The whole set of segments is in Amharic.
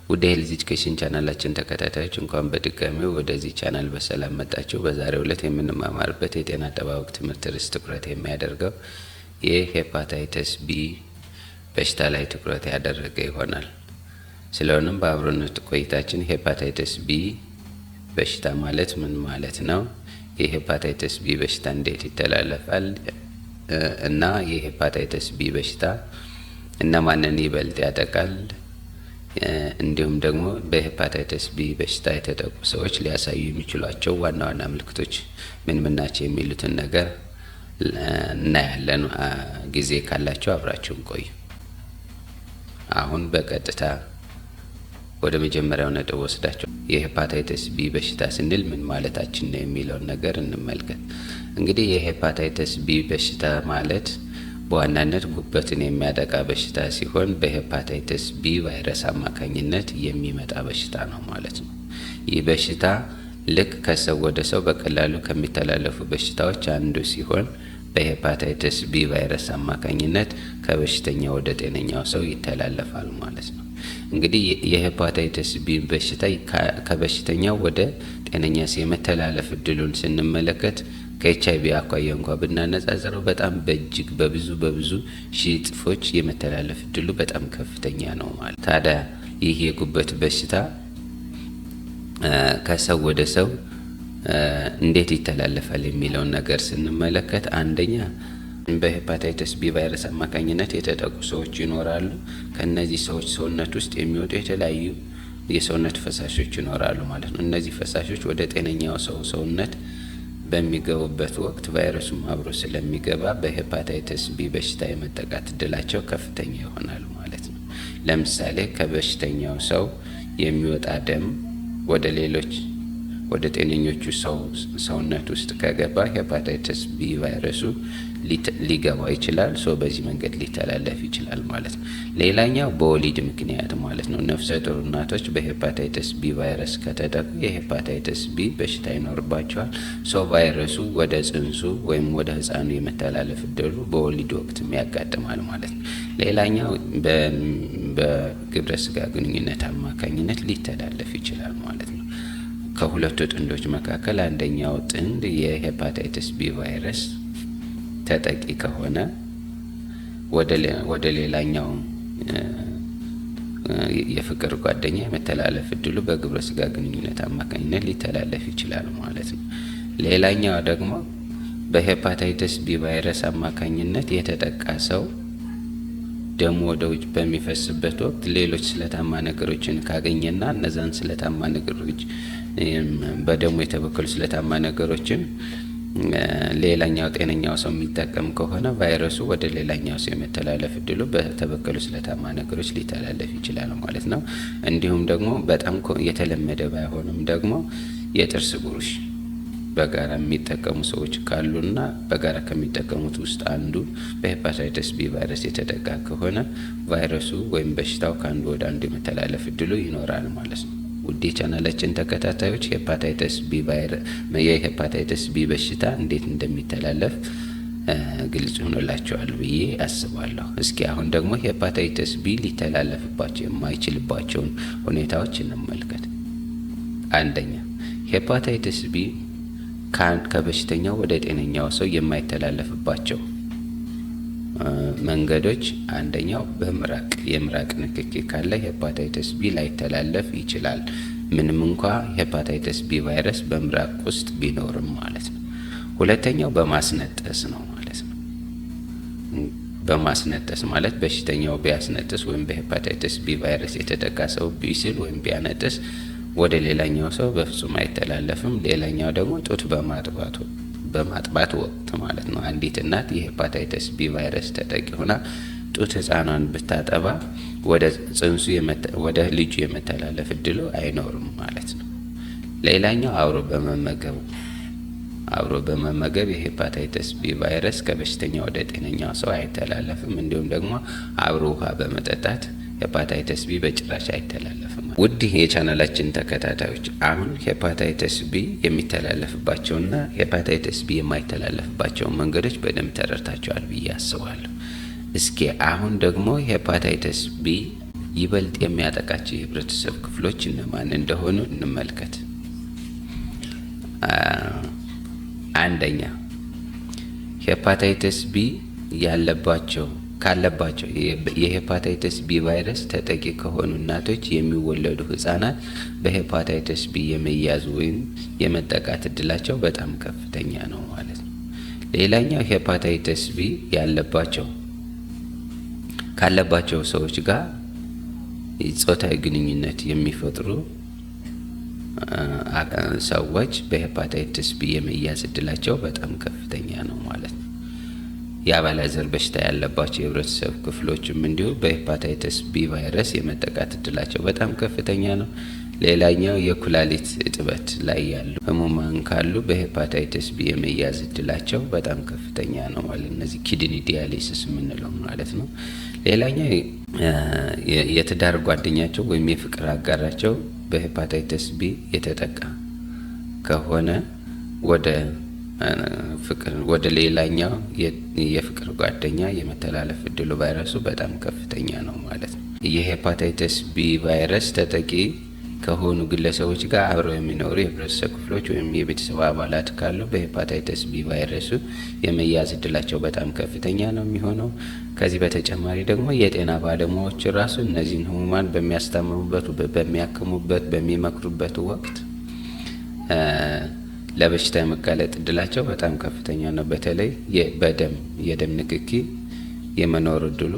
ውድ የ health education ቻናላችን ተከታታዮች፣ እንኳን በድጋሚ ወደዚህ ቻናል በሰላም መጣችሁ። በዛሬው ዕለት የምንማማርበት የጤና አጠባበቅ ትምህርት ርዕስ ትኩረት የሚያደርገው የ hepatitis B በሽታ ላይ ትኩረት ያደረገ ይሆናል። ስለሆነም በአብሮነት ቆይታችን hepatitis B በሽታ ማለት ምን ማለት ነው፣ የ hepatitis B በሽታ እንዴት ይተላለፋል እና የ hepatitis B በሽታ እነማንን ይበልጥ ያጠቃል፣ እንዲሁም ደግሞ በ hepatitis B በሽታ የተጠቁ ሰዎች ሊያሳዩ የሚችሏቸው ዋና ዋና ምልክቶች ምን ምን ናቸው የሚሉትን ነገር እናያለን። ጊዜ ካላችሁ አብራችሁን ቆዩ። አሁን በቀጥታ ወደ መጀመሪያው ነጥብ ወስዳችሁ የ hepatitis B በሽታ ስንል ምን ማለታችን ነው የሚለውን ነገር እንመልከት። እንግዲህ የ hepatitis B በሽታ ማለት በዋናነት ጉበትን የሚያጠቃ በሽታ ሲሆን በ hepatitis B ቫይረስ አማካኝነት የሚመጣ በሽታ ነው ማለት ነው። ይህ በሽታ ልክ ከሰው ወደ ሰው በቀላሉ ከሚተላለፉ በሽታዎች አንዱ ሲሆን በ hepatitis B ቫይረስ አማካኝነት ከበሽተኛ ወደ ጤነኛው ሰው ይተላለፋል ማለት ነው። እንግዲህ የ hepatitis B በሽታ ከበሽተኛው ወደ ጤነኛ ሰው የመተላለፍ እድሉን ስንመለከት ከኤች አይቪ አኳያ እንኳ ብናነጻጽረው በጣም በእጅግ በብዙ በብዙ ሺህ እጥፎች የመተላለፍ እድሉ በጣም ከፍተኛ ነው ማለት። ታዲያ ይህ የጉበት በሽታ ከሰው ወደ ሰው እንዴት ይተላለፋል የሚለውን ነገር ስንመለከት፣ አንደኛ በ hepatitis B ቫይረስ አማካኝነት የተጠቁ ሰዎች ይኖራሉ። ከእነዚህ ሰዎች ሰውነት ውስጥ የሚወጡ የተለያዩ የሰውነት ፈሳሾች ይኖራሉ ማለት ነው። እነዚህ ፈሳሾች ወደ ጤነኛው ሰው ሰውነት በሚገቡበት ወቅት ቫይረሱም አብሮ ስለሚገባ በ hepatitis B በሽታ የመጠቃት እድላቸው ከፍተኛ ይሆናል ማለት ነው። ለምሳሌ ከበሽተኛው ሰው የሚወጣ ደም ወደ ሌሎች ወደ ጤነኞቹ ሰው ሰውነት ውስጥ ከገባ hepatitis B ቫይረሱ ሊገባ ይችላል። So በዚህ መንገድ ሊተላለፍ ይችላል ማለት ነው። ሌላኛው በወሊድ ምክንያት ማለት ነው። ነፍሰ ጡር እናቶች በ hepatitis B ቫይረስ ከተጠቁ የ hepatitis B በሽታ ይኖርባቸዋል። So ቫይረሱ ወደ ጽንሱ ወይም ወደ ሕፃኑ የመተላለፍ እድሉ በወሊድ ወቅትም ያጋጥማል ማለት ነው። ሌላኛው በግብረ ስጋ ግንኙነት አማካኝነት ሊተላለፍ ይችላል ማለት ነው። ከሁለቱ ጥንዶች መካከል አንደኛው ጥንድ የ hepatitis B ቫይረስ ተጠቂ ከሆነ ወደ ሌላኛው የፍቅር ጓደኛ የመተላለፍ እድሉ በግብረ ስጋ ግንኙነት አማካኝነት ሊተላለፍ ይችላል ማለት ነው። ሌላኛው ደግሞ በ hepatitis B ቫይረስ አማካኝነት የተጠቃ ሰው ደሙ ወደ ውጭ በሚፈስበት ወቅት ሌሎች ስለታማ ነገሮችን ካገኘና እነዛን ስለታማ ነገሮች፣ በደሙ የተበከሉ ስለታማ ነገሮችን ሌላኛው ጤነኛው ሰው የሚጠቀም ከሆነ ቫይረሱ ወደ ሌላኛው ሰው የመተላለፍ እድሉ በተበከሉ ስለታማ ነገሮች ሊተላለፍ ይችላል ማለት ነው። እንዲሁም ደግሞ በጣም የተለመደ ባይሆንም ደግሞ የጥርስ ብሩሽ በጋራ የሚጠቀሙ ሰዎች ካሉና በጋራ ከሚጠቀሙት ውስጥ አንዱ በ hepatitis B ቫይረስ የተጠቃ ከሆነ ቫይረሱ ወይም በሽታው ከአንዱ ወደ አንዱ የመተላለፍ እድሉ ይኖራል ማለት ነው። ውድ የቻናላችን ተከታታዮች፣ የ hepatitis B በሽታ እንዴት እንደሚተላለፍ ግልጽ ሆኖላችኋል ብዬ አስባለሁ። እስኪ አሁን ደግሞ hepatitis B ሊተላለፍባቸው የማይችልባቸውን ሁኔታዎች እንመልከት። አንደኛ፣ hepatitis B ከበሽተኛው ወደ ጤነኛው ሰው የማይተላለፍባቸው መንገዶች አንደኛው በምራቅ፣ የምራቅ ንክኪ ካለ hepatitis B ላይተላለፍ ይችላል። ምንም እንኳ hepatitis B ቫይረስ በምራቅ ውስጥ ቢኖርም ማለት ነው። ሁለተኛው በማስነጠስ ነው ማለት ነው። በማስነጠስ ማለት በሽተኛው ቢያስነጥስ ወይም በ hepatitis B ቫይረስ የተጠቃ ሰው ቢስል ወይም ቢያነጥስ ወደ ሌላኛው ሰው በፍጹም አይተላለፍም። ሌላኛው ደግሞ ጡት በማጥባት ወቅት ማለት ነው። አንዲት እናት የ hepatitis B ቫይረስ ተጠቂ ሆና ጡት ህፃኗን ብታጠባ ወደ ጽንሱ፣ ወደ ልጁ የመተላለፍ እድሉ አይኖርም ማለት ነው። ሌላኛው አብሮ በመመገብ የ hepatitis B ቫይረስ ከበሽተኛ ወደ ጤነኛው ሰው አይተላለፍም። እንዲሁም ደግሞ አብሮ ውሃ በመጠጣት hepatitis B በጭራሽ አይተላለፍም። ውድ የቻናላችን ተከታታዮች፣ አሁን hepatitis B የሚተላለፍባቸውና hepatitis B የማይተላለፍባቸውን መንገዶች በደንብ ተረድታችኋል ብዬ አስባለሁ። እስኪ አሁን ደግሞ hepatitis B ይበልጥ የሚያጠቃቸው የህብረተሰብ ክፍሎች እነማን እንደሆኑ እንመልከት። አንደኛ፣ ሄፓታይተስ ቢ ያለባቸው ካለባቸው የሄፓታይተስ ቢ ቫይረስ ተጠቂ ከሆኑ እናቶች የሚወለዱ ህጻናት በሄፓታይተስ ቢ የመያዝ ወይም የመጠቃት እድላቸው በጣም ከፍተኛ ነው ማለት ነው። ሌላኛው ሄፓታይተስ ቢ ካለባቸው ሰዎች ጋር ጾታዊ ግንኙነት የሚፈጥሩ ሰዎች በሄፓታይተስ ቢ የመያዝ እድላቸው በጣም ከፍተኛ ነው ማለት ነው። የአባላዘር በሽታ ያለባቸው የህብረተሰብ ክፍሎችም እንዲሁ በሄፓታይተስ ቢ ቫይረስ የመጠቃት እድላቸው በጣም ከፍተኛ ነው። ሌላኛው የኩላሊት እጥበት ላይ ያሉ ህሙማን ካሉ በሄፓታይተስ ቢ የመያዝ እድላቸው በጣም ከፍተኛ ነው ማለት፣ እነዚህ kidney dialysis የምንለው ማለት ነው። ሌላኛው የትዳር ጓደኛቸው ወይም የፍቅር አጋራቸው በሄፓታይተስ ቢ የተጠቃ ከሆነ ወደ ሌላኛው የፍቅር ጓደኛ የመተላለፍ እድሉ ቫይረሱ በጣም ከፍተኛ ነው ማለት ነው። የሄፓታይተስ ቢ ቫይረስ ተጠቂ ከሆኑ ግለሰቦች ጋር አብረው የሚኖሩ የህብረተሰብ ክፍሎች ወይም የቤተሰብ አባላት ካሉ በሄፓታይተስ ቢ ቫይረሱ የመያዝ እድላቸው በጣም ከፍተኛ ነው የሚሆነው። ከዚህ በተጨማሪ ደግሞ የጤና ባለሙያዎች ራሱ እነዚህን ህሙማን በሚያስታምሙበት፣ በሚያክሙበት፣ በሚመክሩበት ወቅት ለበሽታ የመጋለጥ እድላቸው በጣም ከፍተኛ ነው። በተለይ በደም የደም ንክኪ የመኖር እድሉ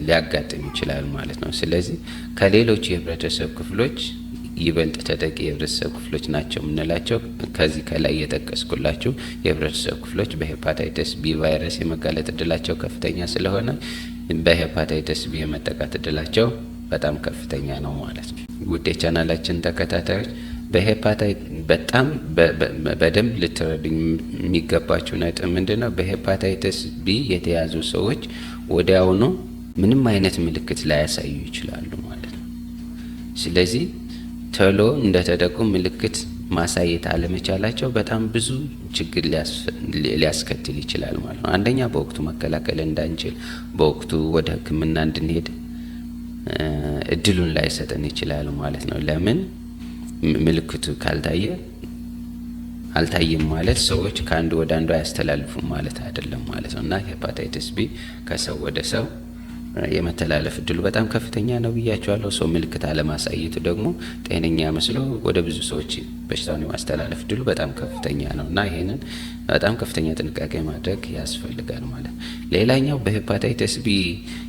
ሊያጋጥም ይችላል ማለት ነው። ስለዚህ ከሌሎች የህብረተሰብ ክፍሎች ይበልጥ ተጠቂ የህብረተሰብ ክፍሎች ናቸው የምንላቸው ከዚህ ከላይ የጠቀስኩላችሁ የህብረተሰብ ክፍሎች በሄፓታይተስ ቢ ቫይረስ የመጋለጥ እድላቸው ከፍተኛ ስለሆነ በሄፓታይተስ ቢ የመጠቃት እድላቸው በጣም ከፍተኛ ነው ማለት ነው። ውድ የቻናላችን ተከታታዮች፣ በጣም በደንብ ልትረዱኝ የሚገባችሁ ነጥብ ምንድን ነው? በሄፓታይተስ ቢ የተያዙ ሰዎች ወዲያውኑ ምንም አይነት ምልክት ላያሳዩ ይችላሉ ማለት ነው። ስለዚህ ቶሎ እንደተጠቁ ምልክት ማሳየት አለመቻላቸው በጣም ብዙ ችግር ሊያስከትል ይችላል ማለት ነው። አንደኛ፣ በወቅቱ መከላከል እንዳንችል፣ በወቅቱ ወደ ሕክምና እንድንሄድ እድሉን ላይሰጠን ይችላል ማለት ነው። ለምን? ምልክቱ ካልታየ አልታየም ማለት ሰዎች ከአንዱ ወደ አንዱ አያስተላልፉም ማለት አይደለም ማለት ነው። እና ሄፓታይተስ ቢ ከሰው ወደ ሰው የመተላለፍ እድሉ በጣም ከፍተኛ ነው ብያችኋለሁ። ሰው ምልክት አለማሳየቱ ደግሞ ጤነኛ መስሎ ወደ ብዙ ሰዎች በሽታውን የማስተላለፍ እድሉ በጣም ከፍተኛ ነው እና ይሄንን በጣም ከፍተኛ ጥንቃቄ ማድረግ ያስፈልጋል ማለት ነው። ሌላኛው በሄፓታይተስ ቢ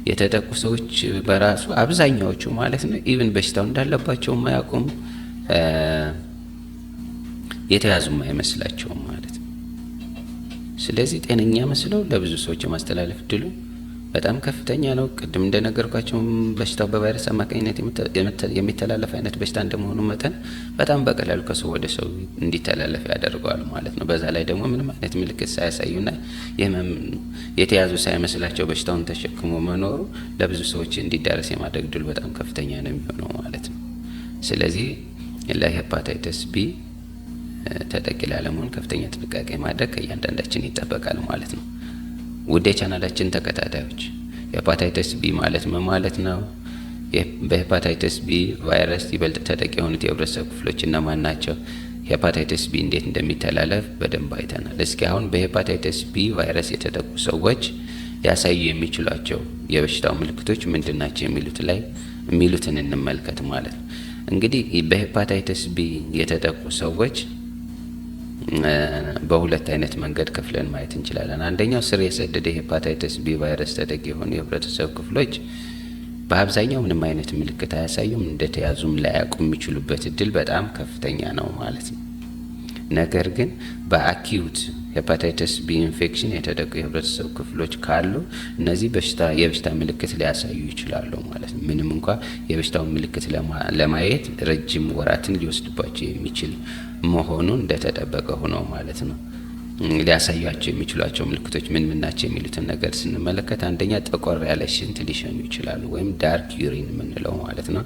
የተጠቁ ሰዎች በራሱ አብዛኛዎቹ ማለት ነው even በሽታው እንዳለባቸው አያውቁም፣ የተያዙም አይመስላቸውም ማለት ነው። ስለዚህ ጤነኛ መስለው ለብዙ ሰዎች የማስተላለፍ እድሉ በጣም ከፍተኛ ነው። ቅድም እንደነገርኳችሁ በሽታው በቫይረስ አማካኝነት የሚተላለፍ አይነት በሽታ እንደመሆኑ መጠን በጣም በቀላሉ ከሰው ወደ ሰው እንዲተላለፍ ያደርገዋል ማለት ነው። በዛ ላይ ደግሞ ምንም አይነት ምልክት ሳያሳዩና የህመም የተያዙ ሳይመስላቸው በሽታውን ተሸክሞ መኖሩ ለብዙ ሰዎች እንዲዳረስ የማድረግ እድሉ በጣም ከፍተኛ ነው የሚሆነው ማለት ነው። ስለዚህ ለሄፓታይተስ ቢ ተጠቂ ላለመሆን ከፍተኛ ጥንቃቄ ማድረግ ከእያንዳንዳችን ይጠበቃል ማለት ነው። ውድ የቻናላችን ተከታታዮች፣ ሄፓታይተስ ቢ ማለት ምን ማለት ነው? በሄፓታይተስ ቢ ቫይረስ ይበልጥ ተጠቂ የሆኑት የህብረተሰብ ክፍሎች እነማን ናቸው? ሄፓታይተስ ቢ እንዴት እንደሚተላለፍ በደንብ አይተናል። እስኪ አሁን በሄፓታይተስ ቢ ቫይረስ የተጠቁ ሰዎች ሊያሳዩ የሚችሏቸው የበሽታው ምልክቶች ምንድን ናቸው የሚሉትን እንመልከት ማለት ነው። እንግዲህ በሄፓታይተስ ቢ የተጠቁ ሰዎች በሁለት አይነት መንገድ ከፍለን ማየት እንችላለን። አንደኛው ስር የሰደደ የሄፓታይተስ ቢ ቫይረስ ተጠቂ የሆኑ የህብረተሰብ ክፍሎች በአብዛኛው ምንም አይነት ምልክት አያሳዩም፣ እንደተያዙም ላያውቁ የሚችሉበት እድል በጣም ከፍተኛ ነው ማለት ነው። ነገር ግን በ acute hepatitis B infection የተጠቁ የህብረተሰብ ክፍሎች ካሉ እነዚህ የበሽታ ምልክት ሊያሳዩ ይችላሉ ማለት ነው። ምንም እንኳ የበሽታውን ምልክት ለማየት ረጅም ወራትን ሊወስድባቸው የሚችል መሆኑ እንደተጠበቀ ሆኖ ማለት ነው። ሊያሳዩቸው የሚችሏቸው ምልክቶች ምን ምን ናቸው የሚሉትን ነገር ስንመለከት፣ አንደኛ ጠቆር ያለ ሽንት ሊሸኑ ይችላሉ፣ ወይም dark urine የምንለው ማለት ነው።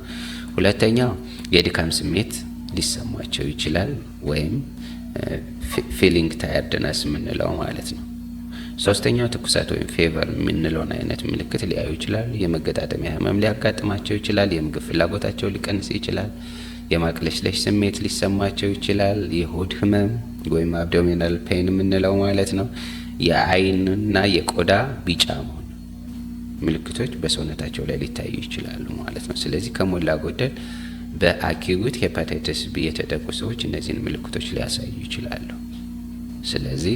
ሁለተኛው የድካም ስሜት ሊሰማቸው ይችላል፣ ወይም feeling tiredness የምንለው ማለት ነው። ሶስተኛው ትኩሳት ወይም fever የምንለውን አይነት ምልክት ሊያዩ ይችላሉ። የመገጣጠሚያ ህመም ሊያጋጥማቸው ይችላል። የምግብ ፍላጎታቸው ሊቀንስ ይችላል። የማቅለሽለሽ ስሜት ሊሰማቸው ይችላል። የሆድ ህመም ወይም abdominal pain የምንለው ማለት ነው። የአይንና የቆዳ ቢጫ መሆን ምልክቶች በሰውነታቸው ላይ ሊታዩ ይችላሉ ማለት ነው። ስለዚህ ከሞላ ጎደል በ acute hepatitis B የተጠቁ ሰዎች እነዚህን ምልክቶች ሊያሳዩ ይችላሉ። ስለዚህ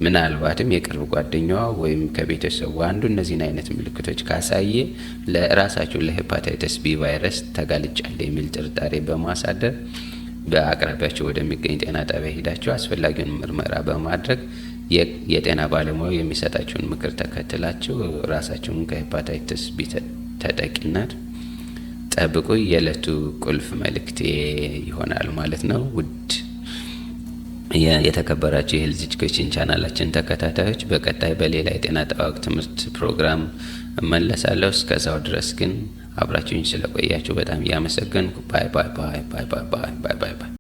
ምናልባትም የቅርብ ጓደኛዋ ወይም ከቤተሰቡ አንዱ እነዚህን አይነት ምልክቶች ካሳየ ለራሳቸው ለ hepatitis B ቫይረስ ተጋልጫለሁ የሚል ጥርጣሬ በማሳደር በአቅራቢያቸው ወደሚገኝ ጤና ጣቢያ ሄዳችሁ አስፈላጊውን ምርመራ በማድረግ የጤና ባለሙያው የሚሰጣችሁን ምክር ተከትላችሁ ራሳችሁን ከ hepatitis B ተጠቂነት ጠብቁ። የዕለቱ ቁልፍ መልእክቴ ይሆናል ማለት ነው። ውድ የተከበራችሁ የ health education ቻናላችን ተከታታዮች፣ በቀጣይ በሌላ የጤና አጠባበቅ ትምህርት ፕሮግራም እመለሳለሁ። እስከዛው ድረስ ግን አብራችሁኝ ስለቆያችሁ በጣም እያመሰገንኩ bye bye bye bye bye bye bye bye።